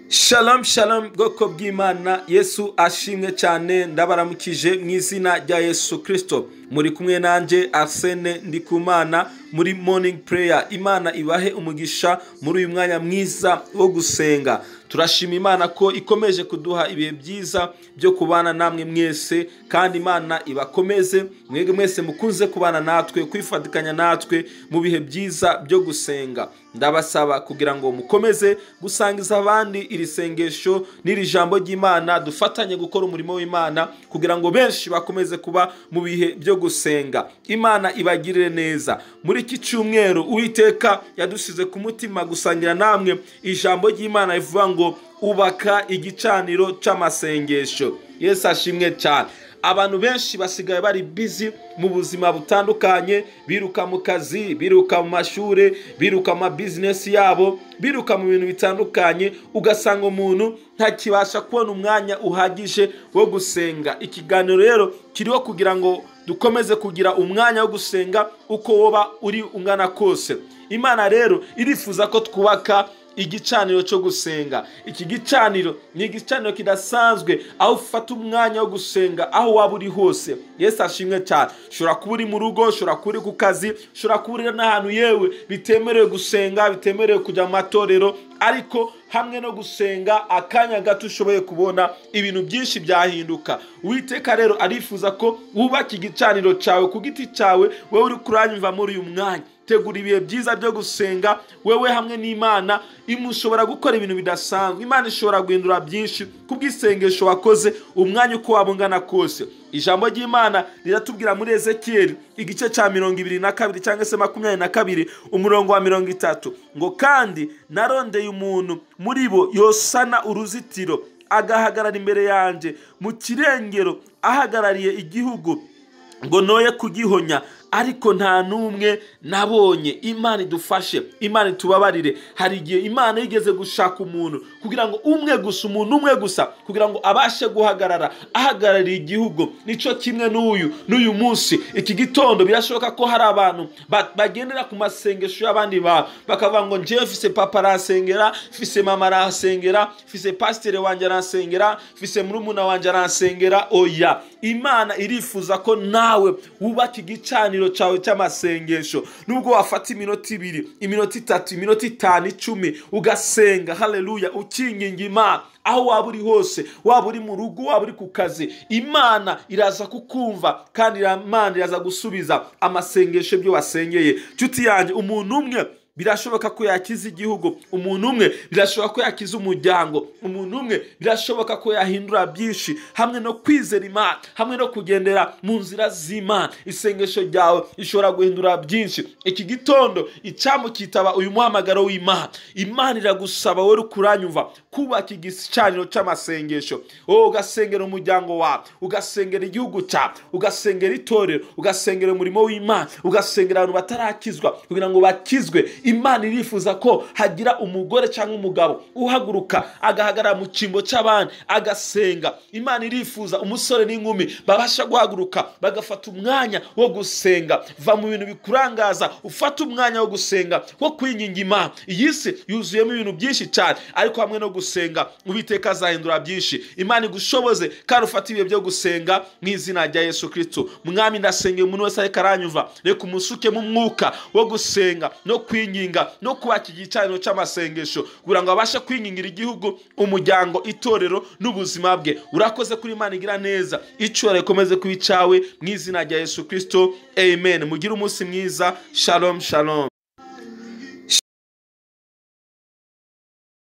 Shalom shalom, bwoko bw'Imana. Yesu ashimwe cyane. Ndabaramukije mu izina rya Yesu Kristo. Muri kumwe nanjye Arsene Ndikumana muri Morning Prayer. Imana ibahe umugisha muri uyu mwanya mwiza wo gusenga. Turashima Imana ko ikomeje kuduha ibihe byiza byo kubana namwe mwese, kandi Imana ibakomeze mwebwe mwese mukunze kubana natwe, kwifatikanya natwe mu bihe byiza byo gusenga. Ndabasaba kugira ngo mukomeze gusangiza abandi iri sengesho n'iri jambo ry'Imana, dufatanye gukora umurimo w'Imana kugira ngo benshi bakomeze kuba mu bihe byo gusenga. Imana ibagirire neza. Muri iki cyumweru Uwiteka yadusize ku mutima gusangira namwe ijambo ry'Imana rivuga ngo ubaka igicaniro c'amasengesho. Yesu ashimwe cyane. Abantu benshi basigaye bari busy mu buzima butandukanye, biruka mu kazi, biruka mu mashure, biruka mu business yabo, biruka mu bintu bitandukanye, ugasanga umuntu ntakibasha kubona umwanya uhagije wo gusenga. Ikiganiro rero kiriho kugira ngo dukomeze kugira umwanya wo gusenga uko woba uri ungana kose. Imana rero irifuza ko twubaka igicaniro cyo gusenga. Iki gicaniro ni igicaniro kidasanzwe, aho ufata umwanya wo gusenga aho waba uri hose. Yesu ashimwe cyane. Ushobora kuba uri mu rugo, ushobora kuba uri ku kazi, ushobora kuba uri n'ahantu yewe bitemerewe gusenga, bitemerewe kujya mu matorero, ariko hamwe no gusenga akanya gato ushoboye kubona ibintu byinshi byahinduka. Uwiteka rero arifuza ko wubaka igicaniro cyawe ku giti cyawe, wewe uri kuranyumva muri uyu mwanya. Tegura ibihe byiza byo gusenga wewe hamwe n'Imana. Imushobora gukora ibintu bidasanzwe. Imana ishobora guhindura byinshi kubw'isengesho wakoze umwanya uko wabungana kose. Ijambo ry'Imana riratubwira muri Ezekiel igice ca 22 cyangwa se 22 umurongo wa 30 ngo kandi narondeye umuntu muri bo yosana uruzitiro, agahagarara imbere yanje mu kirengero, ahagarariye igihugu ngo noye kugihonya, ariko nta numwe nabonye. Imana idufashe, Imana itubabarire. Hari igihe Imana yigeze gushaka umuntu kugira ngo umwe gusa, umuntu umwe gusa, kugira ngo abashe guhagarara ahagarariye igihugu. Nico kimwe n'uyu munsi iki gitondo birashoboka ko hari abantu bagendera ku masengesho y'abandi bantu, bakavuga ngo njewe mfise papa aransengera, mfise mama aransengera, mfise pasiteri wanje aransengera, mfise murumuna wanje aransengera. Oya, Imana irifuza ko nawe wubaka igicaniro cyawe cy'amasengesho. Nubwo wafata iminota 2, iminota 3, iminota 5, 10 ugasenga, haleluya, ukinginga Imana aho waba uri hose, waba uri mu rugo, waba uri ku kazi, Imana iraza kukumva kandi Imana iraza gusubiza amasengesho byo wasengeye. Nshuti yanjye, umuntu umwe birashoboka ko yakiza igihugu, umuntu umwe birashoboka ko yakiza umuryango, umuntu umwe birashoboka ko yahindura byinshi hamwe no kwizera Imana, hamwe no kugendera mu nzira z'Imana. Isengesho ryawe ishobora guhindura byinshi. Iki gitondo icyamu kitaba uyu muhamagaro w'Imana. Imana iragusaba wowe kuranyumva kubaka igicaniro cy'amasengesho. Wowe ugasengera umuryango wawe, ugasengera igihugu cyawe, ugasengera itorero, ugasengera umurimo w'Imana, ugasengera abantu batarakizwa kugira ngo bakizwe. Imana irifuza ko hagira umugore cyangwa umugabo uhaguruka agahagarara mu cyimbo cy'abandi agasenga. Imana irifuza umusore n'inkumi babasha guhaguruka bagafata umwanya wo gusenga. Va mu bintu bikurangaza, ufate umwanya wo gusenga, wo kwinginga Imana. Iyi si yuzuyemo ibintu byinshi cyane, ariko hamwe no gusenga Uwiteka azahindura byinshi. Imana igushoboze kandi ufate ibihe byo gusenga mu izina rya Yesu Kristo. Mwami, ndasengeye umuntu wese ariko aranyumva, reka umusuke mu mwuka wo gusenga no kwinginga no kubaka igicaniro cy'amasengesho kugira ngo abashe kwingingira igihugu, umuryango, itorero n'ubuzima bwe. Urakoze kuri Imana igira neza, icyubahiro ikomeze kuba icyawe mu izina rya Yesu Kristo, amen. Mugire umunsi mwiza. Shalom shalom.